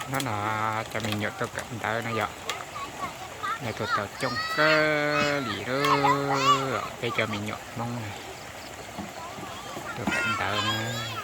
Hnub no cov me nyuam tuaj kawm ntawv no yom, yog tuaj tau coob kawg li lawm. Peb cov me nyuam Hmoob tuaj kawm ntawv na.